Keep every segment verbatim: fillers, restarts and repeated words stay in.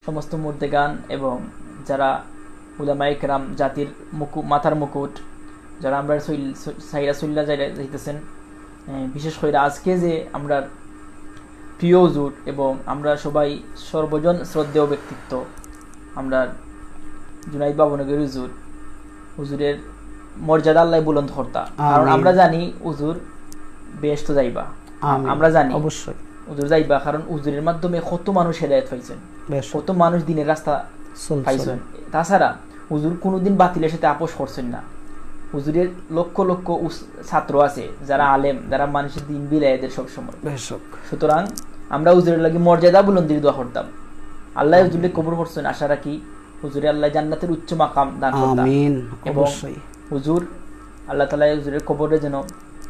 সমস্ত মুর্দেগান এবং যারা উলামায়ে কেরাম, জাতির মুকু-, মাথার মুকুট, যারা আমরা সইল-, স-, সাইরা সইল্লা যাইরা যাইতেছেন, এ, বিশেষ করে আজকে যে আমরা প্রিয় হুজুর এবং আমরা সবাই সর্বজন শ্রদ্ধেয় ব্যক্তিত্ব, আমরা জুনাইদ বাবুনগরী হুজুর, হুজুরের মর্যাদা আল্লাহ বুলন্দ করতা। কারণ আমিন। আমরা জানি হুজুর বেহেশত যাইবা। আমিন। আমরা জানি অবশ্যই। হুজুর যাইবা, কারণ হুজুরের মাধ্যমে কত মানুষ হেদায়েত পাইছেন, বেশ। কত মানুষ দিনের রাস্তা চলছেন। পাইছেন। তাছাড়া হুজুর কোনোদিন বাতিলের সাথে আপোষ করছেন না। হুজুরের লক্ষ লক্ষ উস-, ছাত্র আছে, যারা আলেম, যারা মানুষের দিন বিলায় এদের সব সময়। বেশ হোক। সুতরাং আমরা হুজুরের লাগি মর্যাদা বুলন্দির দোয়া করতাম। আল্লাহ আমিন। হুজুরকে কবুল করছেন, আশা রাখি হুজুরে আল্লাহ জান্নাতের উচ্চ মাকাম দান করতা। আমিন। এবং অবশ্যই। হুজুর, আল্লাহ তাআলা হুজুরের কবরে যেন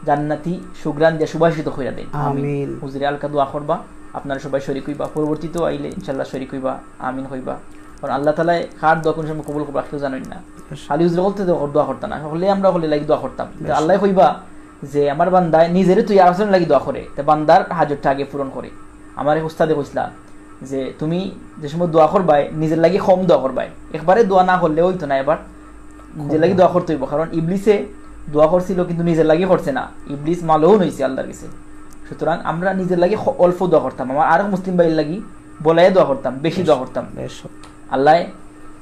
জান্নাতি সুঘ্রাণ দিয়ে সুবাসিত কইরা দেন। আমিন। আমিন। হুজুরে আলকা দোয়া করবা, আপনারা সবাই শরিক হইবা, পরবর্তীতেও আইলে ইনশাআল্লাহ শরিক হইবা, আমিন কইবা। কারণ আল্লাহ তাআলা কার দোয়া কোন সময় কবুল করবা, কেউ জানেন না। বেশ। খালি হুজুরে বলতে দোয়া, দোয়া করতা না, হকলে আমরা হকলে লাগি দোয়া করতাম। কিন্তু বেশ। আল্লাহ কইবা যে আমার বান্দায় নিজেরে তুই আরো লাগি দোয়া করে, তে বান্দার হাজতটা আগে পূরণ করে। আমার এক উস্তাদে কইছিলা যে তুমি যে সময় দোয়া করবায়, নিজের লাগি কম দোয়া করবায়, একবারে দোয়া না করলে হইতো না, এবার নিজের লাগি কম। দোয়া করতে হইব। কারণ ইবলিসে দোয়া করছিল কিন্তু নিজের লাগি করছে না, ইবলিস মালউন হইছে আল্লাহর কাছে। সুতরাং আমরা নিজের লাগি খ-, অল্প দোয়া করতাম, আমার আরো মুসলিম ভাইয়ের লাগি বলাইয়া দোয়া করতাম, বেশি বেশ, দোয়া করতাম। বেশ। আল্লাহ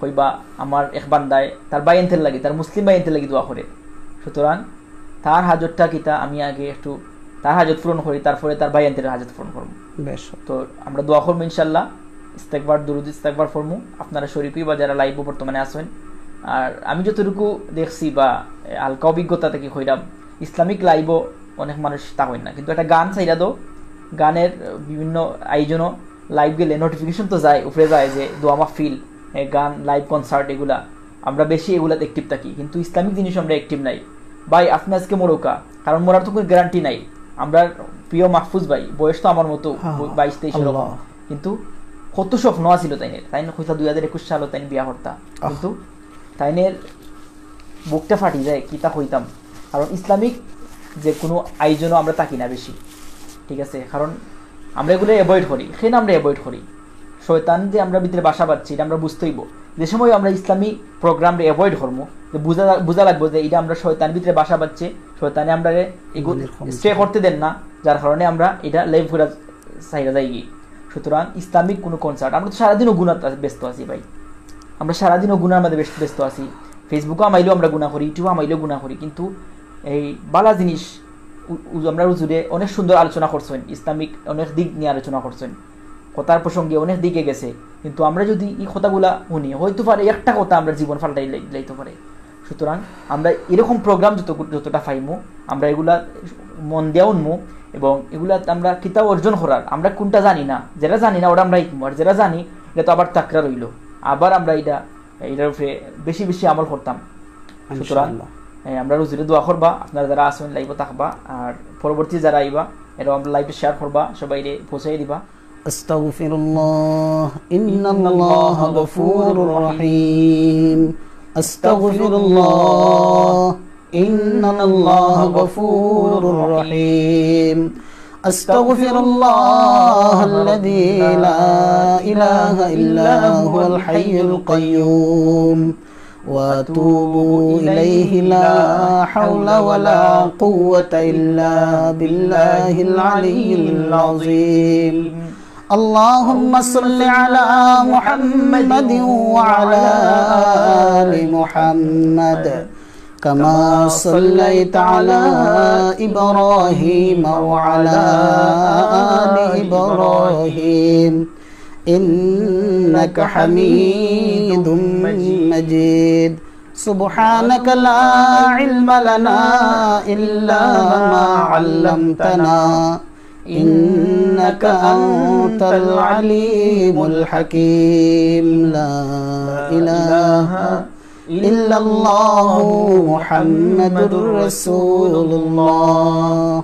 কইবা আমার এক বান্দায় তার ভাইয়াইন্তর লাগি, তার মুসলিম ভাইয়াইন্তর লাগি দোয়া করে। সুতরাং তার হাজতটা কিতা, আমি আগে একটু তার হাজত পূরণ করি, তারপরে তার ভাইয়াইন্তর হাজত পূরণ করব। বেশ। তো আমরা দোয়া করবো ইনশাআল্লাহ, ইস্তেগফার, দুরুদ ইস্তেগফার পড়মু, আপনারা শরিক হইবা যারা live-ও বর্তমানে আছেন। আর আমি যতটুকু দেখছি বা, এ, হালকা অভিজ্ঞতা থেকে কইরাম, ইসলামিক live-ও অনেক মানুষ তা হয় না, কিন্তু একটা গান চাইরা দাও, গানের বিভিন্ন আয়োজনও live গেলে notification তো যায়, উপরে যায় যে দোয়া মাহফিল, এ, গান, live concert এগুলা, আমরা বেশি এগুলাত active থাকি, কিন্তু ইসলামিক জিনিস আমরা active নাই। ভাই, আপনি আজকে মরুকা, কারণ মরার তো কোনো guarantee নাই। আমরা প্রিয় মাহফুজ ভাই, বয়স তো আমার মতো, হ্যাঁ, বাইশ তেইশ এরকম। আল্লাহ। কিন্তু কত স্বপ্ন আছিল তাইনের, তাই না? কইতা দুই হাজার একুশ সালো তাই বিয়া করতা, আহ। কিন্তু তাইনের বুকটা ফাটি যায়, কিতা কইতাম। কারণ ইসলামিক যে কোনো আয়োজনও আমরা থাকি না বেশি, ঠিক আছে? কারণ আমরা এগুলো avoid করি। কেন আমরা avoid করি? শয়তান যে আমরা ভিতরে বাসা বাঁধছে, এটা আমরা বুঝতে হইব। যে সময় আমরা ইসলামী program রে avoid করবো, যে বুঝা, বুঝা লাগবো যে এটা আমরা শয়তান ভিতরে বাসা বাঁধছে, শয়তানে আমরা এগু-, মনের ক্ষমতা। Stay করতে দেন না, যার কারণে আমরা এটা live করে সাইরা যাই গিয়ে। সুতরাং ইসলামিক কোনো concert, আমরা তো সারাদিনও গুনাত ব্যস্ত আছি ভাই, আমরা সারাদিনও গুনার মধ্যে বেশ ব্যস্ত আছি। Facebook-ও আমাইলেও আমরা গুনা করি, YouTube-ও আমাইলেও গুনা করি, কিন্তু এই বালা জিনিস উ-, উ-, আমরা হুজুরে অনেক সুন্দর আলোচনা করছেন, ইসলামিক অনেক দিক নিয়ে আলোচনা করছেন, কথার প্রসঙ্গে অনেক দিকে গেছে, কিন্তু আমরা যদি এই কথাগুলা শুনি, হয়তো পারে একটা কথা আমরা জীবন পাল্টাই লাই-, লাইতে পারে। সুতরাং আমরা এরকম program যত, যতটা পাইমু, আমরা এগুলা মন দিয়া শুনমু এবং এগুলা আমরা কিতাব অর্জন করার, আমরা কোনটা জানি না, যেটা জানি না ওটা আমরা শিখমু, আর যেটা জানি এটা তো আবার তাকরার হইল, আবার আমরা এটা, এটার উপরে বেশি বেশি আমল করতাম। সুতরাং, ইনশাআল্লাহ। এ, আমরা হুজুরে দোয়া করবা, আপনারা যারা আছেন live-ও থাকবা, আর পরবর্তী যারা আইবা, এরাও আমরা live-এ share করবা, সবাইরে পৌঁছাই দিবা। أستغفر الله، إن الله غفور رحيم. أستغفر الله، إن الله غفور رحيم. أستغفر الله الذي لا إله إلا هو الحي القيوم، وأتوب إليه، لا حول ولا قوة إلا بالله العلي العظيم. اللهم صل على محمد وعلى آل محمد، كما صليت على إبراهيم وعلى آل إبراهيم، إنك حميد مجيد. سبحانك لا علم لنا إلا ما علمتنا، إنك أنت العليم الحكيم. لا إله إلا الله محمد رسول الله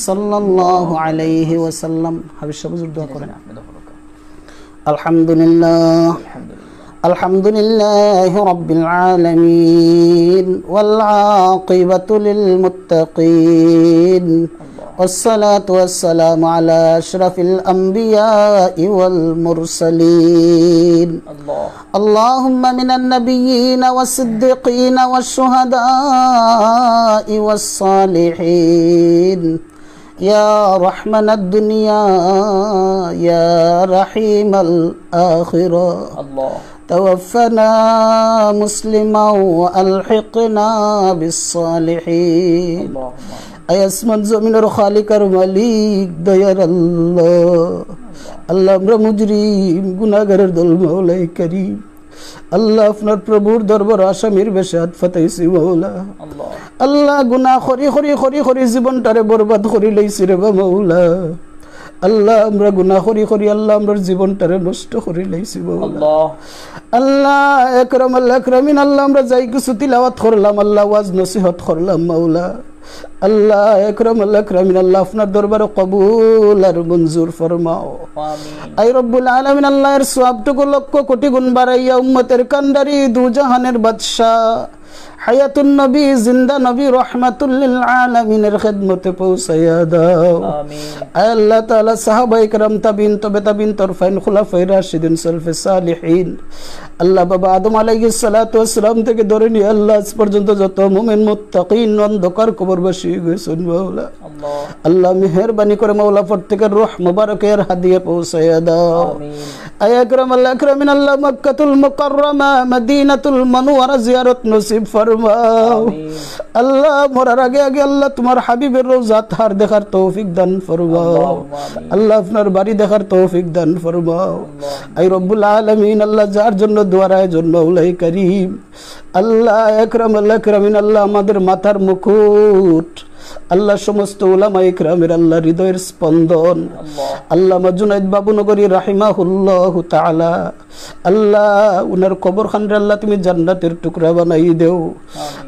صلى الله عليه وسلم. হাফিজ সাহেব হুজুর দোয়া করেন। আপনি দোয়া করুন। الحمد لله. الحمد لله. الحمد لله رب العالمين، والعاقبة للمتقين، الله. والصلاة والسلام على أشرف الأنبياء والمرسلين. اللهم من النبيين والصديقين والشهداء والصالحين. يا رحمن الدنيا، يا رحيم الآخرة. توفنا مسلما وألحقنا بالصالحين. আয় আসমান জমিনর খালিক আর মালিক, দয়ার আল্লাহ। আল্লাহ, আমরা মুজরিম, গুনাহগারের দল, মাওলায় করিম। আল্লাহ, আপনার প্রভুর দরবার আসামির বেশে হাত পাতাইছি, মাওলা। আল্লাহ, গুনাহ করি, করি, করি, করি জীবনটারে বরবাদ করি লাইছি রে বা, মাওলা। আল্লাহ, আমরা গুনাহ করি, করি, আল্লাহ, আমরার জীবনটারে নষ্ট করি লাইছি, মাওলা। আল্লাহ, আকরাম আল আকরামিন, আল্লাহ, আমরা যাই কিছু তিলাওয়াত করলাম, আল্লাহ, ওয়াজ নসিহত করলাম, মাওলা। আল্লাহ, আকরাম আল আকরামিন, আল্লাহ, আপনার দরবারে কবুল আর মঞ্জুর ফরমাও। আয় রব্বুল আলামিন, আল্লাহ, এর সওয়াবটুকু লক্ষ কোটি গুণ বাড়াইয়া উম্মতের কান্ডারি, দুজাহানের বাদশা, হায়াতুন নবী, জিন্দা নবী, রহমাতুল লিল আলামিনের খেদমতে পৌঁছাইয়া দাও। আয় আল্লাহ তাআলা, সাহাবায়ে কেরাম, তাবিন, তবে তাবিন, তরফাইন, খুলাফায়ে রাশিদিন, সলফে সালিহিন, আল্লাহ, বাবা আদম আলাইহিস সালাতু ওয়াস সালাম থেকে ধরে নিয়ে, আল্লাহ, আজ পর্যন্ত যত মুমিন মুত্তাকিন অন্ধকার কবরবাসী হয়ে গেছেন, মাওলা। আল্লাহ, মেহেরবানি করে, মাওলা, প্রত্যেকের রূহ মুবারকে এর হাদিয়া পৌঁছাইয়া দাও। আয় আকরাম আল আকরামিন, আল্লাহ, মক্কাতুল মুকাররমা, মদিনাতুল মুনাওয়ারা জিয়ারত নসিব ফরমাও। আল্লাহ, মরার আগে আগে, আল্লাহ, তোমার হাবিবের রওজা তাহার দেখার তৌফিক দান ফরমাও। আল্লাহ, আপনার বাড়ি দেখার তৌফিক দান ফরমাও। আয় রব্বুল আলামিন, আল্লাহ, যার জন্য দোয়ার আয়োজন, মাওলায় করিম, আল্লাহ, আকরাম আল আকরামিন, আল্লাহ, আমাদের মাথার মুকুট, আল্লাহ, সমস্ত উলামায়ে কেরামের, আল্লাহ, হৃদয়ের স্পন্দন, আল্লাহ, আমার জুনাইদ বাবু নগরী রাহিমাহুল্লাহু তাআলা, আল্লাহ, উনার কবরখানরে, আল্লাহ, তুমি জান্নাতের টুকরা বানাই দেও।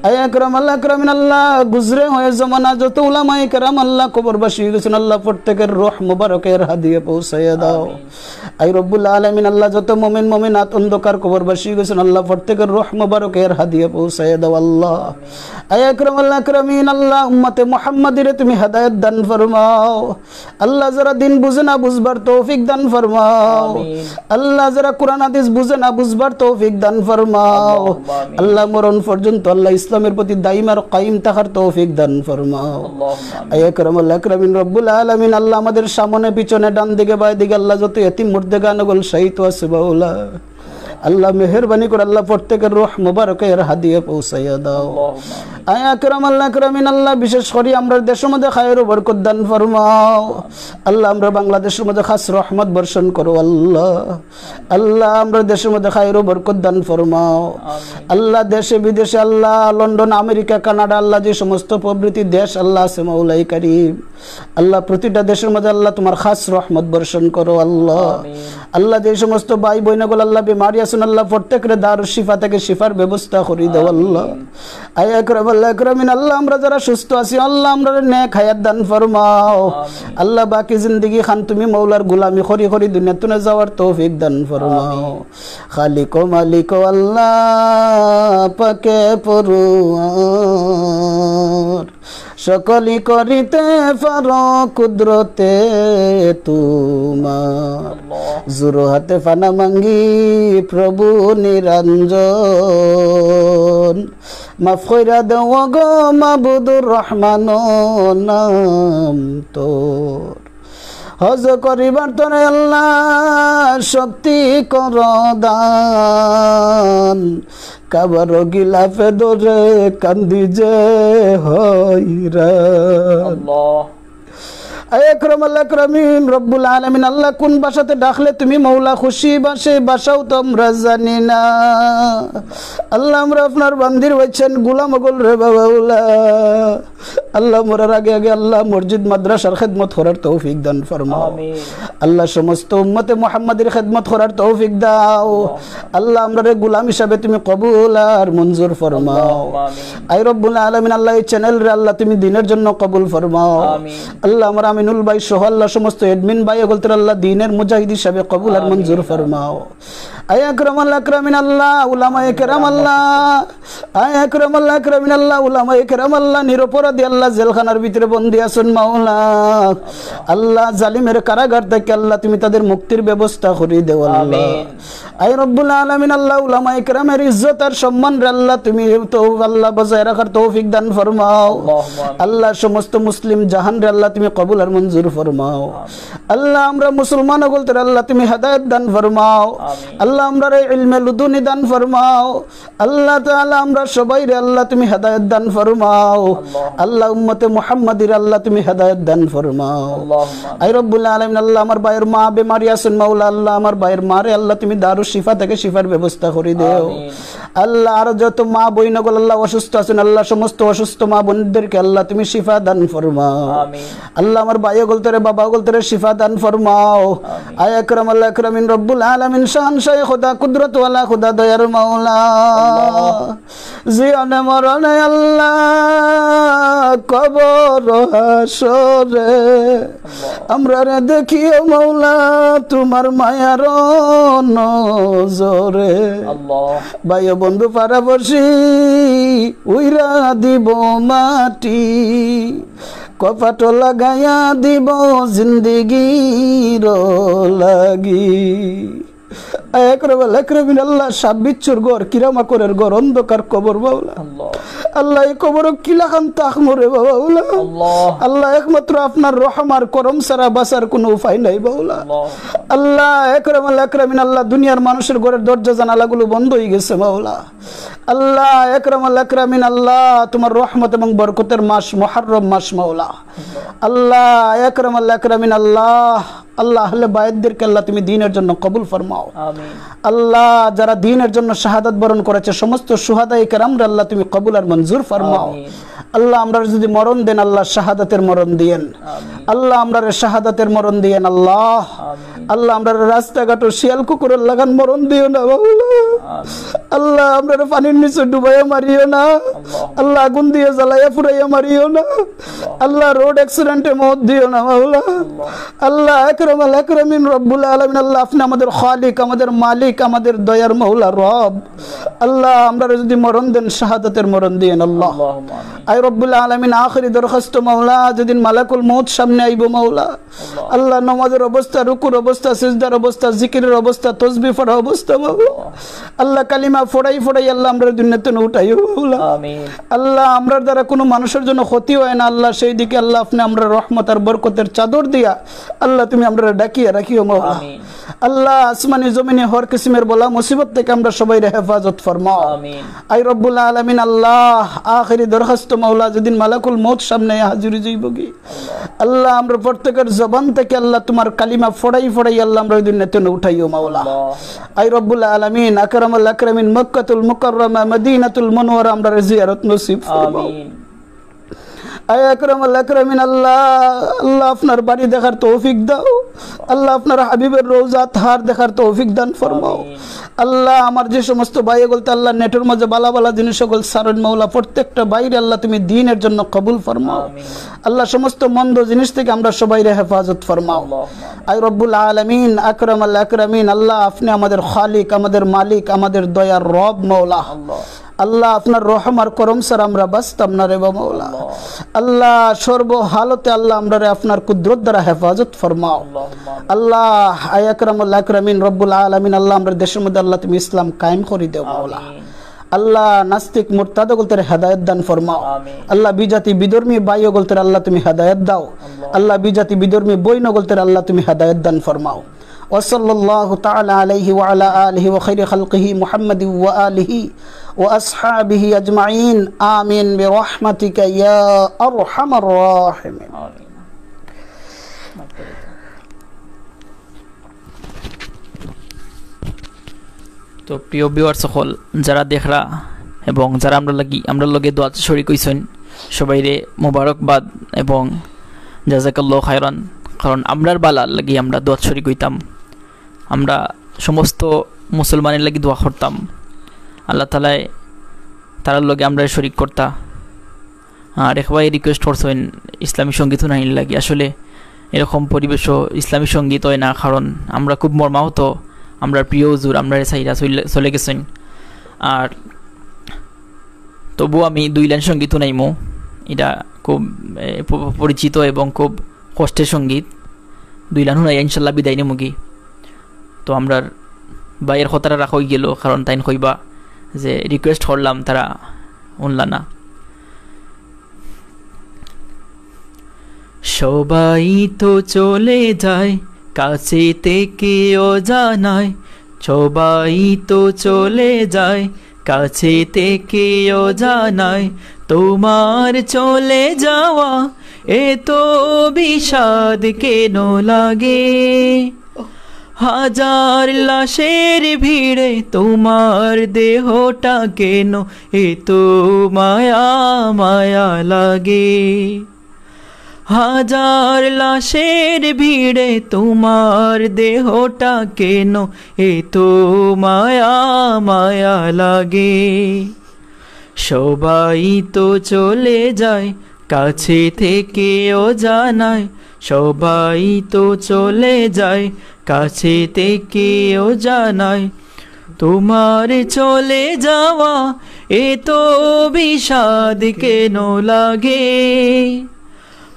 আয় আকরাম আল আকরামিন, আল্লাহ, গুজরে হয়ে জমানা যত উলামায়ে কেরাম, আল্লাহ, কবরবাসী হয়ে গেছেন, আল্লাহ, প্রত্যেকের রূহ মুবারকে এর হাদিয়া পৌঁছাইয়া দাও। আয় রব্বুল আলামিন, আল্লাহ, যত মুমিন মুমিনাত অন্ধকার কবরবাসী হয়ে গেছেন, আল্লাহ, প্রত্যেকের রূহ মুবারকে এর হাদিয়া পৌঁছাইয়া দাও, আল্লাহ। আয় আকরাম আল আকরামিন, আল্লাহ, উম্মতে মুহাম্মাদিরে তুমি হেদায়েত দান ফরমাও। আল্লাহ, যারা দিন বুঝে না, বুঝবার তৌফিক দান ফরমাও। আল্লাহ, যারা কোরআন হাদিস বুঝে না, বুঝবার তৌফিক দান ফরমাও। আল্লাহ, মরণ পর্যন্ত, আল্লাহ, ইসলামের প্রতি দাইম আর কায়েম থাকার তৌফিক দান ফরমাও। আয় আকরাম আল আকরামিন, রব্বুল আলামিন, আল্লাহ, আমাদের সামনে, পিছনে, ডান দিকে, বায় দিকে, আল্লাহ, যত এতিম মুর্দেগান অকল শায়িত আছে, মাওলা, আল্লাহ, মেহেরবানি করে, আল্লাহ, প্রত্যেকের রূহ মুবারকে এর হাদিয়া পৌঁছাইয়া দাও। আয় আকরাম আল আকরামিন, আল্লাহ, বিশেষ করি আমরার দেশের মধ্যে খায়ের ও বরকত দান ফরমাও। আল্লাহ, আমরার বাংলাদেশের মধ্যে খাস রহমত বর্ষণ করো, আল্লাহ। আল্লাহ, আমরার দেশের মধ্যে খায়ের ও বরকত দান ফরমাও। আল্লাহ, দেশে বিদেশে, আল্লাহ, লন্ডন, আমেরিকা, কানাডা, আল্লাহ, যে সমস্ত প্রভৃতি দেশ, আল্লাহ, আছে, মাওলায় করিম, আল্লাহ, প্রতিটা দেশের মধ্যে, আল্লাহ, তোমার খাস রহমত বর্ষণ করো, আল্লাহ। আল্লাহ, যে সমস্ত ভাই বইন অকল, আল্লাহ, বেমারি আছেন, আল্লাহ, প্রত্যেকরে দারুশ শিফা থেকে শিফার ব্যবস্থা করি দাও, আল্লাহ। আয় আকরাম আল আকরামিন, আল্লাহ, আমরা যারা সুস্থ আছি, আল্লাহ, আমরারে নেক হায়াত দান ফরমাও। আল্লাহ, বাকি জিন্দেগি খান তুমি মাওলার গোলামি করি করি দুনিয়া তুনে যাওয়ার তৌফিক দান ফরমাও। খালিক ও মালিক ও আল্লাহ পাকে পরওয়ার, সকলই করিতে পারো কুদরতে তোমার। জোড় হাতে পানা মাঙ্গি প্রভু নিরঞ্জন, মাফ কইরা দেও গো মাবুদুর রহমান নাম তোর। হজ করিবার তরে আল্লাহ শক্তি কর দান, কাবার গিলাফে ধরে কান্দি যে হইরান। আয় আকরাম আল আকরামিন, রব্বুল আলামিন, আল্লাহ, কোন ভাষাতে ডাকলে তুমি মাওলা খুশি হইবা, সেই ভাষাও তো আমরা জানি না। আল্লাহ, আমরা আপনার বান্দির বাচ্চাইন, গোলাম অকল রে বাবা, আল্লাহ। আল্লাহ, মরার আগে আগে, আল্লাহ, মসজিদ মাদ্রাসার খেদমত করার তৌফিক দান ফরমাও। আল্লাহ, সমস্ত উম্মতে মুহাম্মাদির খেদমত করার তৌফিক দাও। আল্লাহ, আমরারে গোলাম হিসাবে তুমি কবুল আর মঞ্জুর ফরমাও। আয় রব্বুল আলামিন, আল্লাহ, এই চ্যানেলরে, আল্লাহ, তুমি দিনের জন্য কবুল ফরমাও। আল্লাহ, আমার আমিনুল ভাই সহ, আল্লাহ, সমস্ত অ্যাডমিন ভাই অকলতরে, আল্লাহ, দিনের মুজাহিদ হিসাবে কবুল আর মঞ্জুর ফরমাও। আয় আকরামাল আকরামিন আল্লাহ, উলামায়ে কেরাম আল্লাহ, আয় আকরামাল আকরামিন আল্লাহ, উলামায়ে কেরাম আল্লাহ, নিরপরাধী আল্লাহ, জেলখানার ভিতরে বন্দী আছইন মাওলা। আল্লাহ, জালিমের কারাগার থাকি আল্লাহ, তুমি তাদের মুক্তির ব্যবস্থা করি দেও আল্লাহ। আমিন। আয় রব্বুল আলামিন আল্লাহ, উলামায়ে কেরামের ইজ্জত আর সম্মানরে আল্লাহ, তুমি তো আল্লাহ বজায় রাখার তৌফিক দান ফরমাও। আল্লাহুম্মা আমিন। আল্লাহ, সমস্ত মুসলিম জাহানরে আল্লাহ, তুমি কবুল আর মঞ্জুর ফরমাও। আমিন। আল্লাহ, আমরা মুসলমান অকলতরে আল্লাহ, তুমি হেদায়েত দান ফরমাও। আমিন। আল্লাহ, আমরারে ইলমে লুদুনি দান ফরমাও। আল্লাহ তাআলা, আমরা সবাইরে আল্লাহ, তুমি হেদায়েত দান ফরমাও। আল্লাহ। আল্লাহ, উম্মতে মুহাম্মাদির আল্লাহ, তুমি হেদায়েত দান ফরমাও। আল্লাহুম্মা আমিন। আয় রব্বুল আলামিন আল্লাহ, আমার ভাইয়ের মা বেমারি আছইন মাওলা, আল্লাহ, আমার ভাইয়ের মারে আল্লাহ, তুমি দারুশ শিফা থাকি শিফার ব্যবস্থা করি দেও। আমিন। আল্লাহ, আরো যত মা বইন অকল আল্লাহ অসুস্থ আছইন, আল্লাহ, সমস্ত অসুস্থ মা বইনদেরকে আল্লাহ, তুমি শিফা দান ফরমাও। আমিন। আল্লাহ, আমার ভাই অকলতরে, বাবা অকলতরে শিফা দান ফরমাও। আমিন। আয় আকরামাল আকরামিন রব্বুল আলামিন, শাহানশায়ে খোদা, কুদরতওয়ালা খোদা, দয়ার মাওলা। আল্লাহ। জীবনে মরণে আল্লাহ, কবর হাশরে আমরারে দেখিও মাওলা, তোমার মায়ার নজরে। আল্লাহ। ভাই ও বন্ধু পাড়াপড়শি উড়াইয়া দিব মাটি, কপাটো লাগাইয়া দিব জিন্দেগির লাগি। আয় আকরামাল আকরামিন আল্লাহ, সাপ বিচ্ছুর ঘর, কিরা মাকড়ের ঘর, অন্ধকার কবর মাওলা। আল্লাহ। আল্লাহ, এই কবরো কিলাখান থাকমু রে মাওলা। আল্লাহ। আল্লাহ, একমাত্র আপনার রহম আর করম ছাড়া বাঁচার কোনো উপায় নাই মাওলা। আল্লাহ। আল্লাহ, আকরামাল আকরামিন আল্লাহ, দুনিয়ার মানুষের ঘরের দরজা জানালাগুলো বন্ধ অইগেছে মাওলা। আল্লাহ, আকরামাল আকরামিন আল্লাহ, তোমার রহমত এবং বরকতের মাস মুহররম মাস মাওলা। আল্লাহ, আকরামাল আকরামিন আল্লাহ, আল্লাহ, আহলে বায়তদেরকে আল্লাহ তুমি দ্বীনের জন্য কবুল ফরমাও। আমিন। আল্লাহ, যারা দ্বীনের জন্য শাহাদাত বরণ করেছে, সমস্ত শুহাদায়ে কেরামরে আল্লাহ তুমি কবুল আর মঞ্জুর ফরমাও। আমিন। আল্লাহ, আমরারে যদি মরণ দেন, আল্লাহ শাহাদাতের মরণ দিয়েন। আমিন। আল্লাহ, আমরারে শাহাদাতের মরণ দিয়েন আল্লাহ। আমিন। আল্লাহ, আমরারে রাস্তাঘাটো শিয়াল কুকুরের লাখান মরণ দিও না মাওলা। আমিন। আল্লাহ, আমরারে পানির নিচে ডুবাইয়া মারিও না। আল্লাহ। আল্লাহ, আগুন দিয়া জ্বালাইয়া পুড়াইয়া মারিও না। আল্লাহ, রোড অ্যাক্সিডেন্টে মউত দিও না মাওলা। আল্লাহ। আল্লাহ, আকরামাল আকরামিন রব্বুল আলামিন, আল্লাহ, আপনি আমাদের খালিক, আমাদের মালিক, আমাদের দয়ার মাওলা রব। আল্লাহ, আমরারে যদি মরণ দেন, শাহাদাতের মরণ দিয়েন আল্লাহ। আল্লাহুম্মা আমিন। আয় রব্বুল আলামিন, আখেরি দরখাস্ত মাওলা, যেদিন মালাকুল মউত সামনে আইবো মাওলা, আল্লাহ। আল্লাহ, নমাজের অবস্থা, রুকুর অবস্থা, সিজদার অবস্থা, জিকিরের অবস্থা, তসবিহ পড়া অবস্থা মাওলা, আল্লাহ, কালিমা ফড়াই ফড়াই আল্লাহ আমরারে দুনিয়া তনে উঠাইও মাওলা। আমিন। আল্লাহ, আমরার দ্বারা কোনো মানুষের জন্য ক্ষতি হয় না আল্লাহ, সেই দিকে আল্লাহ আপনি আমরারে রহমত আর বরকতের চাদর দিয়া আল্লাহ তুমি আমরারে ঢাকিয়া রাখিও মাওলা। আমিন। আল্লাহ, আসমানি জমিনি হর কিসিমের বলা মুসিবত থেকে আমরা সবাইরে হেফাজত ফরমাও। আমিন। আয় রব্বুল আলামিন আল্লাহ, আখেরি দরখাস্ত মাওলা, যেদিন মালাকুল মউত সামনে হাজির অইযিবোগি, আল্লাহ, আমরা প্রত্যেকের জবান থেকে আল্লাহ তোমার কালিমা ফড়াই ফড়াই আল্লাহ আমরারে দুনিয়া তনে উঠাইও মাওলা। আল্লাহ। আয় রব্বুল আলামিন, আকরামাল আকরামিন, মক্কাতুল মুকাররমা, মদিনাতুল মুনাওয়ারা আমরারে জিয়ারত নসিব ফরমাও। আমিন। আয় আকরামাল আকরামিন আল্লাহ, আল্লাহ আপনার বাড়ি দেখার তৌফিক দাও। আল্লাহ আপনার হাবিবের রওজা তাহার দেখার তৌফিক দান ফরমাও। আমিন। আল্লাহ, আমার যে সমস্ত ভাই অকলতে আল্লাহ নেটের মাঝে বালা বালা জিনিস অকল ছাড়ইন মাওলা, প্রত্যেকটা ভাইরে আল্লাহ তুমি দ্বীনের জন্য কবুল ফরমাও। আমিন। আল্লাহ, সমস্ত মন্দ জিনিস থেকে আমরা সবাইরে হেফাজত ফরমাও। আল্লাহুম্মা আমিন। আয় রব্বুল আলামিন, আকরামাল আকরামিন, আল্লাহ, আপনি আমাদের খালিক, আমাদের মালিক, আমাদের দয়ার রব মাওলা। আল্লাহ। আল্লাহ, আপনার রহম আর করম ছাড়া আমরা বাঁচতাম না রে বা মাওলা। আল্লাহ। আল্লাহ, সর্ব হালতে আল্লাহ আমরারে আপনার কুদরত দ্বারা হেফাজত ফরমাও। আল্লাহুম্মা আমিন। আল্লাহ, আয় আকরামাল আকরামিন রব্বুল আলামিন, আল্লাহ, আমরার দেশের মধ্যে আল্লাহ তুমি ইসলাম কায়েম করি দেও মাওলা। আমিন। আল্লাহ, নাস্তিক মুরতাদ অকলতরে হেদায়েত দান ফরমাও। আমিন। আল্লাহ, বিজাতি বিধর্মী ভাই অকলতরে আল্লাহ তুমি হেদায়েত দাও। আল্লাহ। আল্লাহ, বিজাতি বিধর্মী বইন অকলতরে আল্লাহ তুমি হেদায়েত দান ফরমাও। وصلى الله تعالى عليه وعلى آله وخير خلقه محمد وآله وأصحابه أجمعين. آمين برحمتك يا أرحم الراحمين. আমিন। তো প্রিয় ভিউয়ার্স সকল, যারা দেখরা এবং যারা আমরার লাগি, আমরার লগে দোয়াত শরিক অইছইন, সবাইরে মোবারকবাদ এবং জাযাকাল্লাহু খায়রান। কারণ আমরার বালার লাগি আমরা দোয়াত শরিক অইতাম, আমরা সমস্ত মুসলমানের লাগি দোয়া করতাম, আল্লাহ তাআলায় তারার লগে আমরারে শরিক করতা। আর এক ভাই রিকোয়েস্ট করছইন ইসলামী সঙ্গীত হুনানির লাগি। আসলে এরকম পরিবেশও ইসলামী সঙ্গীত হয় না, কারণ আমরা খুব মর্মাহত। আমরার প্রিয় হুজুর আমরারে ছাইরা চলে গেছইন। আর তবু আমি দুই লাইন সঙ্গীত হুনাইমু। ইটা খুব পরিচিত এবং খুব কষ্টের সঙ্গীত। দুই লাইন হুনাইয়া ইনশাল্লাহ বিদায় নিমুগি। তো আমরার ভাইয়ের কথাটা রাখা অইগেলো, কারণ তাইন কইবা যে request করলাম, তারা হুনলা না। সবাই তো চলে যায়, কাছেতে কেউ জানায়। সবাই তো চলে যায়, কাছেতে কেউ জানায়। তোমার চলে যাওয়া এত বিষাদ কেন লাগে? হাজার লাশের ভিড়ে তোমার দেহটা কেন এত মায়া মায়া লাগে? হাজার লাশের ভিড়ে তোমার দেহটা কেন এত মায়া মায়া লাগে? সবাই তো চলে যায়, কাছেতে কেউ জানায়। সবাই তো চলে যায়, কাছেতে কেউ জানায়। তোমার চলে যাওয়া এত বিষাদ কেন লাগে?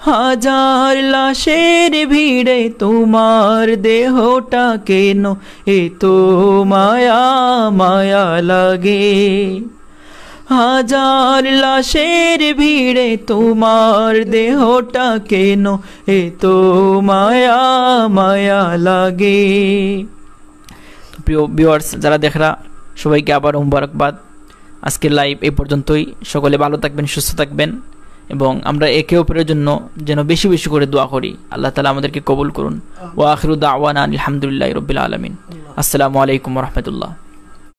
হাজার লাশের ভিড়ে তোমার দেহটা কেন এত মায়া মায়া লাগে? হাজার লাশের ভিড়ে তোমার দেহটা কেন এত মায়া মায়া লাগে? তো প্রিয় ভিউয়ার্স, যারা দেখরা, সবাইকে আবারও মুবারকবাদ। আজকের লাইভ এই পর্যন্তই। সকলে ভালো থাকবেন, সুস্থ থাকবেন, এবং আমরা একে অপরের জন্য যেন বেশি বেশি করে দোয়া করি। আল্লাহ তাআলা আমাদেরকে কবুল করুন। ওয়া আখিরু দাওয়ানা আলহামদুলিল্লাহি রাব্বিল আলামিন। আসসালামু আলাইকুম ওয়া রাহমাতুল্লাহ।